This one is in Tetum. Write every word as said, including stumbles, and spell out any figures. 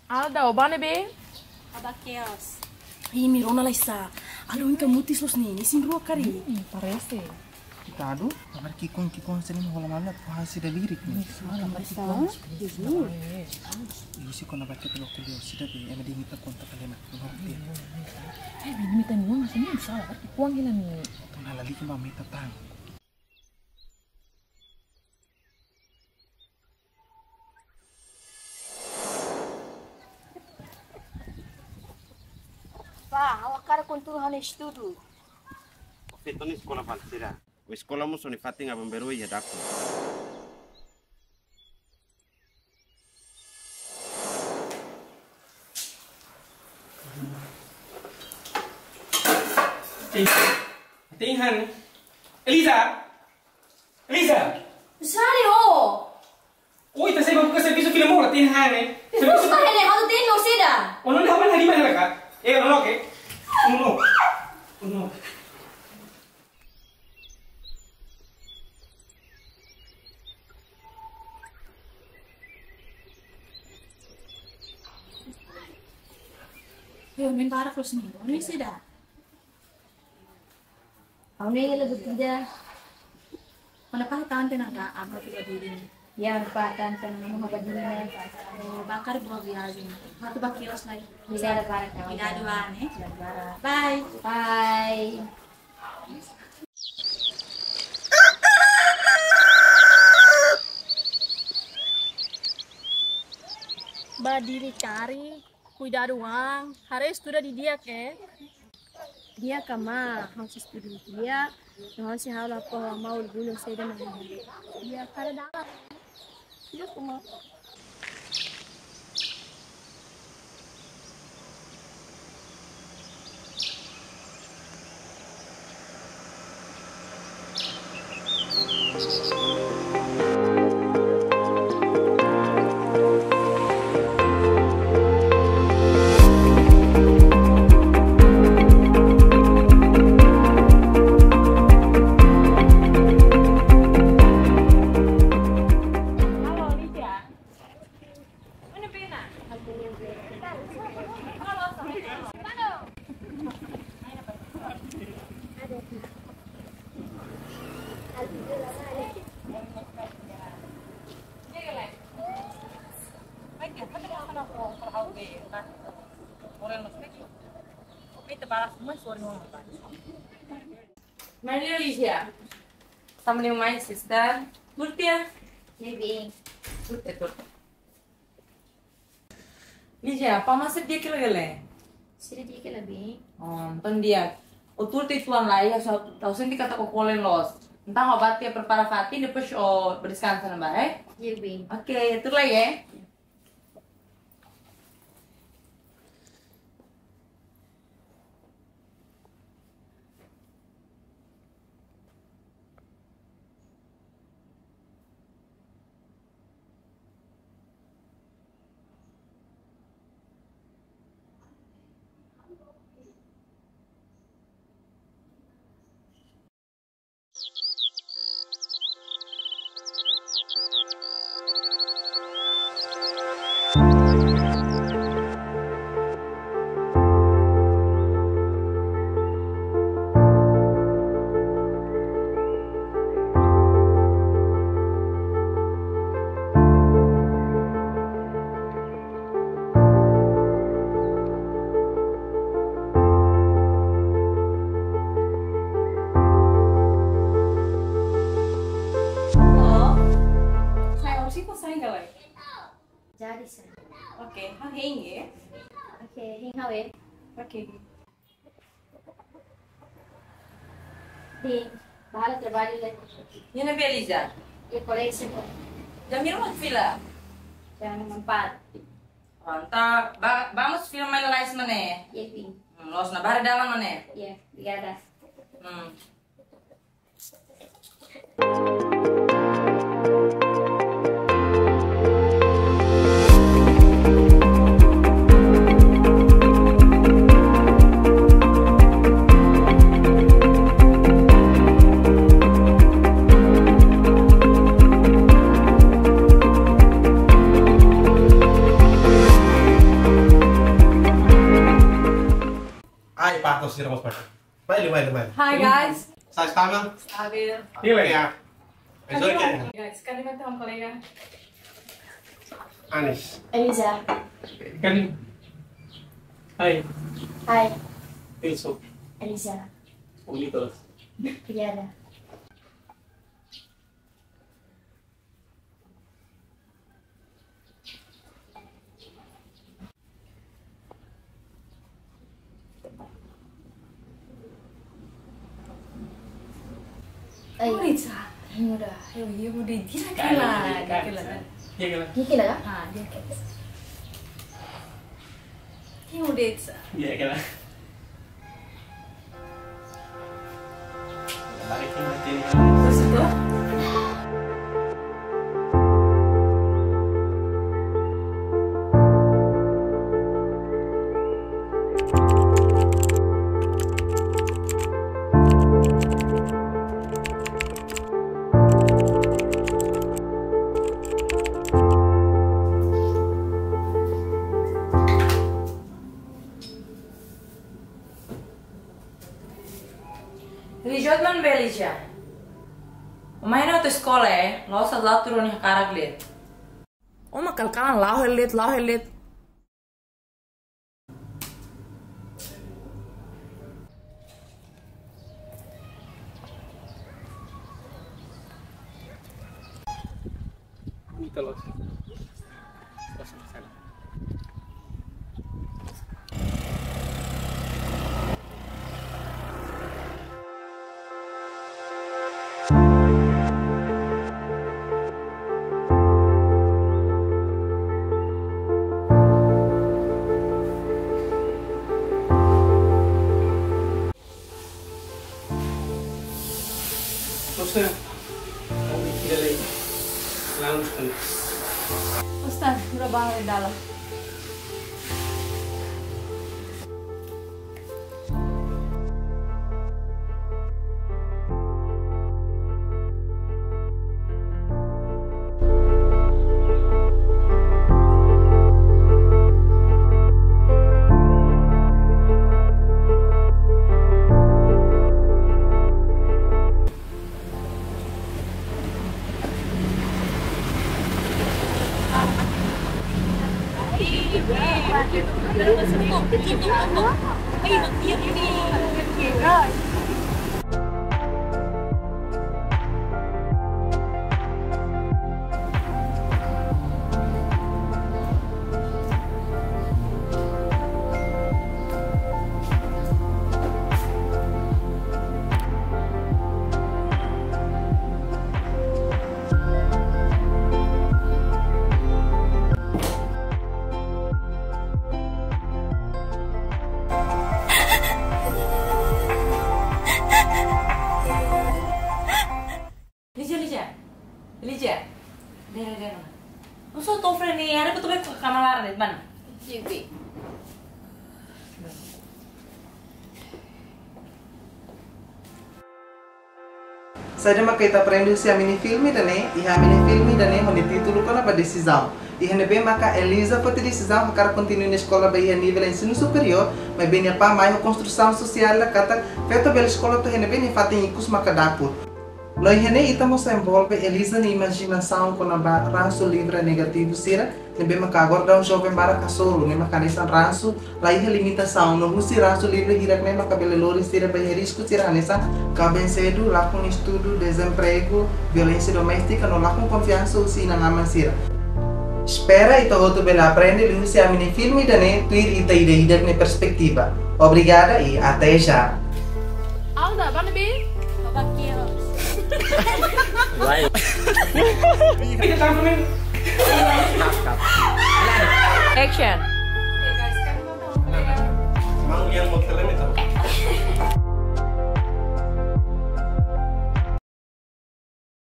Alda, ó bá ne'ebé? Ó bá kios. Ih, Mirona la iha. Alin ka mutis loos ne'e, ne'e sira rua karik. Hmm, parese. Ita adu, kabar ki'ikoan, ki'ikoan sira ne'e hola malu, puha sira lirik ne'e. Malu, kabar ki'ikoan. Iha si kona baca pelo kuliah sira be, ema dehan ita konta kalema. Menurut dia. Eh, bini mita nuan, asal ne'e salah, kabar ki'ikoan gila ne'e. Tong lalika ba mita tan. Pá, ha'u hakarak kontinua ha'u-nia estudu. Oke, to'o nia eskola fali sira. Ó eskola mós ó-nia fatin aban-bainrua iha dapur. Tem, tem, Hane. Elisa! Elisa! Sari, ó! Oi, ita sei bá buka servisu fila mós la iha, Hane. Servisu. Mas, Hane, ha'u tenke saida? Ó, não, não, não, não, não, não. Eh, não, não, ok. Não, não. Não, não. Yo, main barak terus nih. Ini sih dah. Ha'u ne'e la buat ida. Mana paham tante nang ka, apa tu badiri? Ya, paham tante nang ka badiri. Oh, bá karik boa viajen. Ha'u atu bá kios lai. Obrigada, para kawan. Obrigada, Ane. Obrigada. Bye. Bye. Badiri karik, kuidadu an, haree estuda didi'ak, eh. Di'ak ka maun, ha'u sei estuda didi'ak, no ha'u sei halo apa ha'u hanoin, orgullu saida mak ha'u. Di'ak, kada dalan. Di'ak ka maun. Halo, Lija. Mana bena? Maria Lija. Sama dengan my sister. Turtia. Maybe. Turtia, turtia. Lija, pá masak di'ak ka lae? Sira di'ak ka lae, Bin? Oh, entaun di'ak. Ó tuur tiha uitoan lai, ha'u sente katak ó kolen loos. Entaun ha'u bá tiha prepara fatin, depois ó bá deskansa ona bá, eh? Iya, Bin. Oke, tuur lai, eh? Halo? Sayang, si ko sayang galai? Jadi, sayang. Oke, ha'u hein, ya. Oke, hein ha'u, ya. Oke. Di, bá halo traballu lai. Iha ne'ebé, Lija? Iha koléjiu. Jam hira mak fila? Jam empat. Oh, entaun bá, bá mós fila mai lalais mak ne'e? Iya, Bin. Hmm, loos ona, bá haree dalan mak ne'e? Iya, obrigada. Hmm. Sira mós pai. Mai, mai, mai. Hi, guys. Sai, stabil? Stabil. Iya. Guys, kan di mana, kolega? Anis. Eliza. Kan. Hai. Hai. Yusuf. Eliza. Umi terus. Iya, ada. Ai. Oi, sa. Muda. Ayo, iya, muda. Dia kela, dia kela. Dia kela. Dia kela? Ah, dia kela. Dia muda, sa. Dia kela. Balik ke sini. Terus itu? Rijot man beli ja. Uma ina tu eskola, eh, la'ós atu la'o tuur nia hakarak de'it. Uma kalkalan la'o hela de'it, la'o hela de'it. Ita loos. Ustaz, sudah bang di dalam. Lija, Lija. Lija. Dera, dera. Nusá atu frene, ada betul-betul kamar laran, mana? Oke, oke. Saida maka ita aprende husi ami-nia filme ida-ne'e, iha ami-nia filme ida-ne'e ho nia títulu kona-ba desizaun. Iha ne'ebé maka Eliza foti desizaun hakarak kontinua nia eskola ba iha nivel ensinu superiór, maibé nia apá mai ho konstrusaun sosiál ida katak feto bele eskola to'o iha ne'ebé nia fatin ikus maka dapur. No iha ne'e ita mós envolve Eliza nia imajinasaun kona-ba ransu livre negativu sira, ne'ebé maka agora daudaun joven barak hasoru, ne'e maka hanesan ransu la iha limitasaun, no husi ransu livre hirak-ne'e maka bele lori sira ba iha risku sira hanesan kaben sedu, lakon estudu, dezempregu, violénsia doméstika, no lakon konfiansa husi inan-aman sira. Espera ita hotu bele aprende liuhusi ami-nia filme ida-ne'e, tuir ita ida-idak nia perspetiva. Obrigada e até já. Alda, bana bi? Papa Kios. Why? Action.